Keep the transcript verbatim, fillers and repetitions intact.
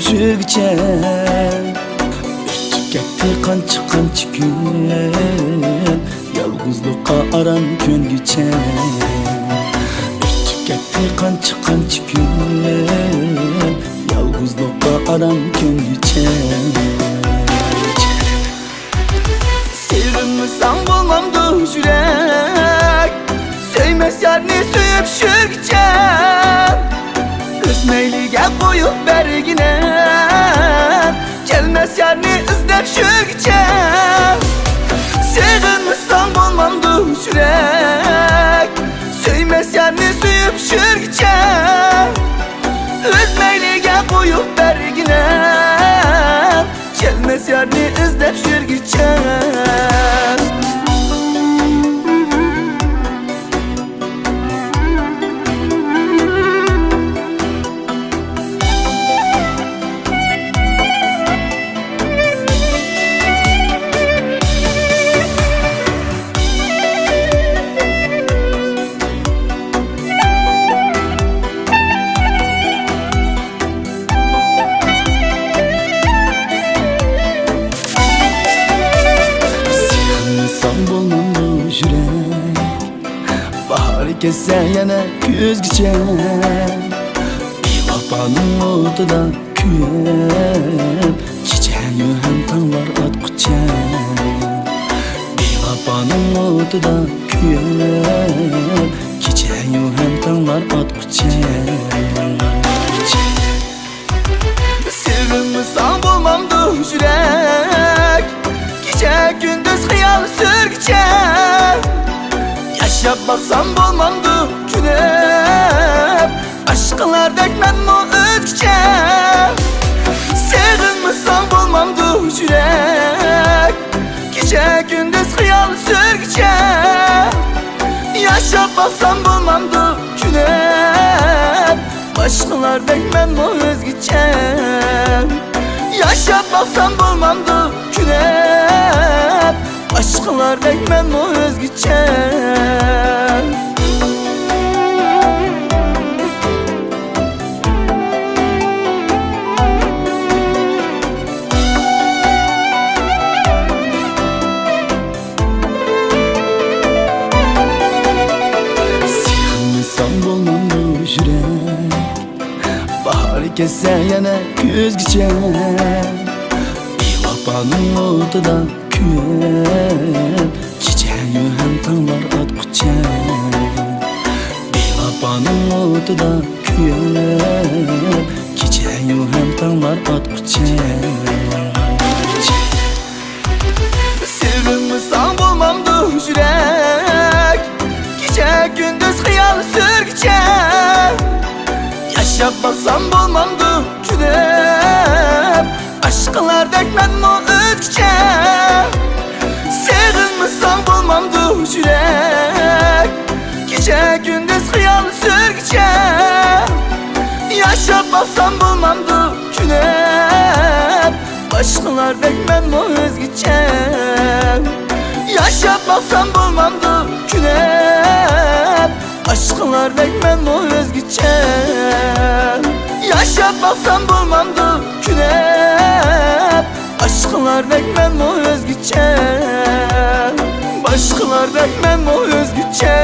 يۈرگۈچە. ئۆتۈپ كەتتى قانچە قانچە كۈن، يالغۇزلۇققا ئاران كۆنگۈچە. ئۆتۈپ كەتتى قانچە قانچە كۈن، يالغۇزلۇققا ئاران كۆنگۈچە. سېغىنمىساڭ بولمامدۇ يۈرەك، سۆيمەس يارنى سۆيۈپ يۈرگۈچە. ئۆز مەيلىگە قويۇپ بەرگىنە، كەلمەس يارنى ئىزدەپ يۈرگۈچە. سېغىنمىساڭ بولمامدۇ يۈرەك، سۆيمەس يارنى سۆيۈپ يۈرگۈچە. ئۆز مەيلىگە قويۇپ بەرگىنە، كەلمەس يارنى ئىزدەپ يۈرگۈچە. سېغىنمىساڭ بولمامدۇ يۈرەك، باھار كەتسە يەنە كۈزگىچە. بىۋاپانىڭ ئوتىدا كۆيۈپ، كېچەيۇ ھەم تاڭلار ئاتقۇچە. بىۋاپانىڭ ئوتىدا كۆيۈپ، كېچەيۇ ھەم تاڭلار ئاتقۇچە. سېغىنمىساڭ بولمامدۇ يۈرەك، كېچە كۈندۈز خىيال سۈرگۈچە. ياشاپ باقسام بولمامدۇ كۈلۈپ، ئاشقىلاردەك مەنمۇ ئۆزگىچە. سېغىنمىساڭ بولمامدۇ يۈرەك، كېچە كۈندۈز خىيال سۈرگۈچە. ياشاپ باقسام بولمامدۇ كۈلۈپ، باشقىلاردەك مەنمۇ ئۆزگىچە. ياشاپ باقسام بولمامدۇ كۈلۈپ، باشقىلاردەك مەنمۇ ئۆزگىچە. سېغىنمىساڭ بولمامدۇ يۈرەك، باھار كەتسە يەنە كۈزگىچە. بىۋاپانىڭ ئوتىدا كۆيۈپ، كېچەيۇ ھەم تاڭلار ئاتقۇچە. بىۋاپانىڭ ئوتىدا كۆيۈپ، كېچەيۇ ھەم تاڭلار ئاتقۇچە. سېغىنمىساڭ بولمامدۇ يۈرەك، كېچە كۈندۈز خىيال سۈرگۈچە. ياشاپ باقسام بولمامدۇ كۈلۈپ، ئاشقىلاردەك مەنمۇ ئۆزگىچە. سېغىنمىساڭ بولمامدۇ يۈرەك، كېچە كۈندۈز خىيال سۈرگۈچە. ياشاپ باقسام بولمامدۇ كۈلۈپ، باشقىلاردەك مەنمۇ ئۆزگىچە. ياشاپ باقسام بولمامدۇ كۈلۈپ، باشقىلاردەك مەنمۇ ئۆزگىچە. ياشاپ باقسام بولمامدۇ كۈلۈپ، باشقىلاردەك مەنمۇ ئۆزگىچە. باشقىلاردەك مەنمۇ ئۆزگىچە.